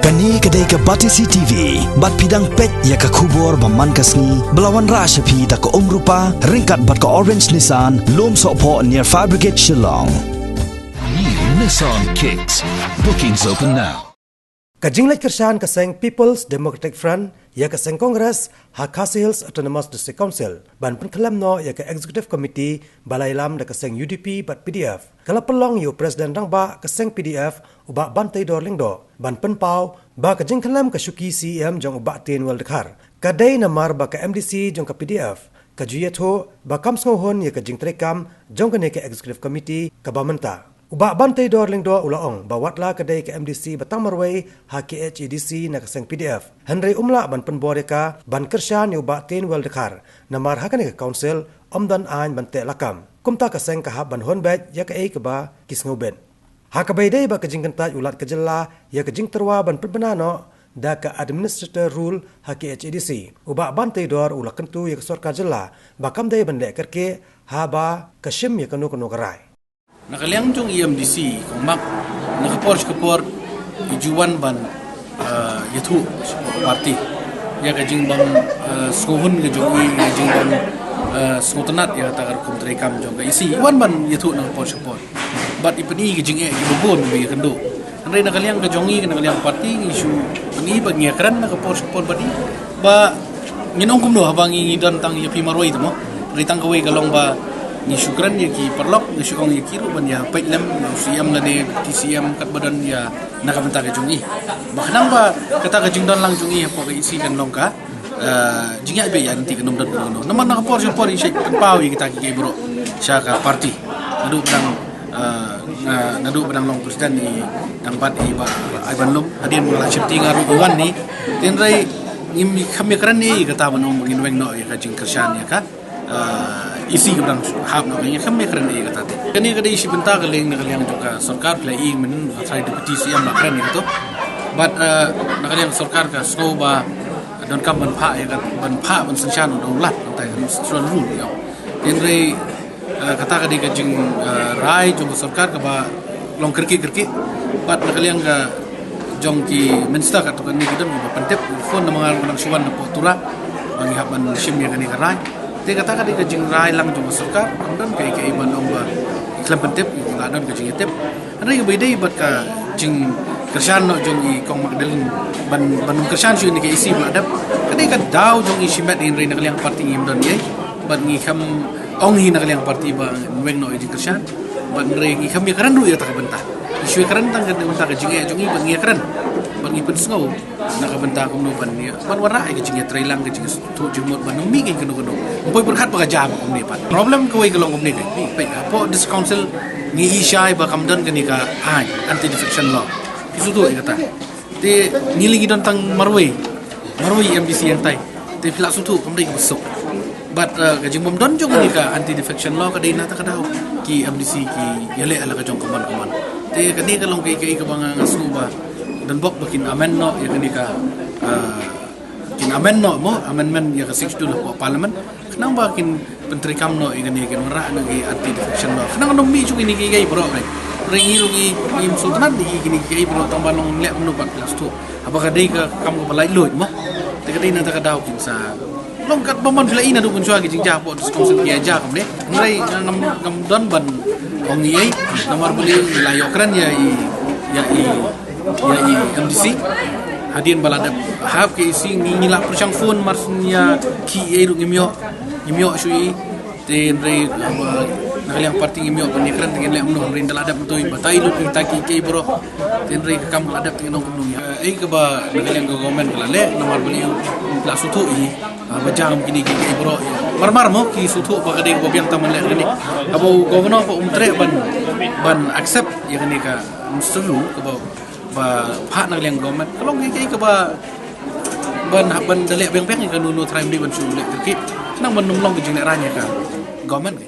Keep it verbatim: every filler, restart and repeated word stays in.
Kane ka dei ka Batesi T V, bad phi dang peit ïa ka khubor ba man ka sngi, ba la wanrah sha phi da ka Umrupa, ryngkat bad ka Orange Nissan, Lumsohphoh near Fire Brigade Shillong. New Nissan Kicks. Bookings open now. Ka jingleit kyrshan ka seng People's Democratic Front ïa ka seng Congress ha Khasi Hills Autonomous District Council ban pynkhlem noh ïa ka Executive Committee ba la ïalam da ka seng U D P bad P D F. Ka la pynlong ïa u President Rangbah ka seng P D F, u Bah Banteidor Lyngdoh, ban pynpaw ba ka jingkhlem ka shuki C E M jong u Bah Tynwell Dkhar ka dei namar ba ka M D C jong ka P D F ka ju ïathuh ba kam sngewhun ïa ka jingtreikam jong kane ka Executive Committee kaba mynta. U Bah Banteidor Lyngdoh u la ong ba watla ka dei ka M D C ba tang marwei ha K H A D C na ka seng P D F, hynrei um lah ban pynbor ïa ka ban kyrshan ïa u Bah Tynwell Dkhar, namar ha kane ka Council ym don aiñ ban teh lakam. Kumta ka seng ka hap ban hun beit ïa kaei kaba ki sngewbit. Ha kaba ïadei bad ka jingkyntait u Lat ka jylla ïa ka jingtyrwa ban pynbna noh da ka Administrator Rule ha K H A D C, u Bah Banteidor u la kyntu ïa ka sorkar jylla ba kam dei ban leh kyrkieh haba ka shim ïa kano kano ka rai. Na ka liang jong i M D C, kong Mak, na ka por sha ka por i ju wan ban, eh, ïathuh sha ka party ïa ka jingbym, eh, sngewhun ka jong i, ka jingbym, eh, sngewtynnat ïa kata ka rukom treikam jong ka E C. I wan ban ïathuh na ka por sha ka por. Bad i pyni ka jingeh kiba bun ba ïakynduh. Hynrei na ka liang ka jong i, na ka liang party, ngi shu pyni ba ngi ïakren na ka por sha ka por bad i. Ba ngin ong kumno haba ngi, ngi don tang ïa phi marwei te mo. Hynrei tang kawei ka long ba ngi shu kren ïa ki paralok, ngi shu ong ïa ki ruh ban ïa peit lem, ïa u C M lane T C M katba don ïa na ka bynta ka jong i. Ba khnang ba kata ka jingdon lang jong i hapoh ka E C kan long ka, eh, jingïaid beit ïa lynti, kan ym don kano kano. Namar na ka por sha ka por i shait pynpaw ïa kita kiei kiei baroh sha ka party. Naduh ba dang, eh, na, naduh ba dang long president i dang bat i Bah Aibanlum. Hadien ba la sheptieng ruh i wan ni. Hynrei ngim kham ïakren ei kata ban ong ba ngin weng noh ïa ka jingkyrshan ïa ka, eh, E C kaba dang hap noh, ngim kham ïakren ei kata te. Kane ka dei shi bynta ka liang, na ka liang jong ka sorkar, phi la ïohi mynnin ka trai Deputy C M la kren ïa kato. Bad, eh, na ka liang sorkar ka sngew ba donkam ban phah ïa ka, ban phah ban synshar noh da u Lat, kata ka Administrator Rule ïa. Hynrei, eh, kata ka dei ka jing, eh, rai jong ka sorkar kaba long kyrkieh kyrkieh. Bad na ka liang ka jong ki minister katto katne ki don kiba pyntip, phone namar ba nang shu wan napoh Tura ba ngi hap ban shim ïa kane ka rai. Te kata ka dei ka jingrai lang jong ka sorkar, kam don kaei kaei ban ong ba ki khlem pyntip, ki la don ka jingïatip. Hynrei kaba ïadei bad ka jingkyrshan noh jong i Kong Magdalene ban, ban kyrshan shuh ïa kane ka E C ba la dep, ka dei ka daw jong i shimet, hynrei na ka liang party ngim don ei. Bad ngi kham ong hi na ka liang party ba ngin weng noh ïa jingkyrshan. Bad hynrei ngi kham ïakren ruh ïa kata ka bynta. Ngi shu ïakren tang ka bynta ka jingeh jong i bad ngi ïakren. Bad ngi pynsngew na ka bynta kumno ban ïa, ban wanrah ïa ka jingïatreilang, ka jingïathuh jingmut ban ym mih kein kano kano. Ym poi pyrkhat ba ka jam kumne pat. Problem kawei ka long kumne kein. Peit, hapoh District Council ngi i shai ba kam don kane ka aiñ, anti defection law. Ki sngewthuh ïa kata. Te ngi lei ngi don tang marwei, marwei M D C hangtai. Te phi la sngewthuh kam dei kaba suk. Bad, eh, ka jingbym don jong kane ka anti defection law ka dei na kata ka daw ki M D C ki ïaleh la ka jong ka mon ka mon. Te kane ka long kaei kaei kaba nga, nga sngew ba donbok ba kin amend noh ïa kane ka, eh, kin amend noh mo, amendment ïa ka Sixth Schedule hapoh Parliament. Khnang ba kin pyntreikam noh ïa kane, kin wanrah noh ïa ki anti defection law. Khnang ba ym mih shuh kine kiei kiei baroh. Hynrei ngi ruh ngi, ngim sngewtynnat ïa kine kiei kiei baroh, tang ba long leh kumno pat, phi la sngewthuh. Haba ka dei ka kam kaba laitluid mo. Te ka dei na kata ka daw kin sa long katba mon, phi la i naduh mynshuwa ki jingjia hapoh District Council ki ïa jia kumne. Hynrei ngam, ngam don ban ong ei ei, namar balei ngi la ïoh kren ïa i, ïa i ïa i M D C. Hadien ba la dep hap ka E C, ngi, ngi la pyrshang phone, mar shu ïa ki ei ruh ngim ïoh, ngim ïoh shuh ei. Te hynrei, uh, na ka liang party ngim ïoh ban ïakren, te ngin leh kumno, hynrei ynda la dep, ym tei batai lut kita kiei kiei baroh. Te hynrei ka kam ka la dep, te ngin ong kumno, eh, ei kaba na ka liang ka government ka la leh, namar balei, la sngewthuh ei, ah, ba jam kine kiei kiei baroh. Mar mar mo ki sngewthuh ba ka dei kaba biang tam ban leh kane. Haba u governor ba um treh ban, ban accept ïa kane ka Minister Rule kaba ba phah na ka liang government. Ka long kaei kaei kaba ban, ban da leh biang biang ïa kano kano trai, ym dei ban shu leh kyrkieh. Khnang ban ym long ka jinglehrain ïa ka government.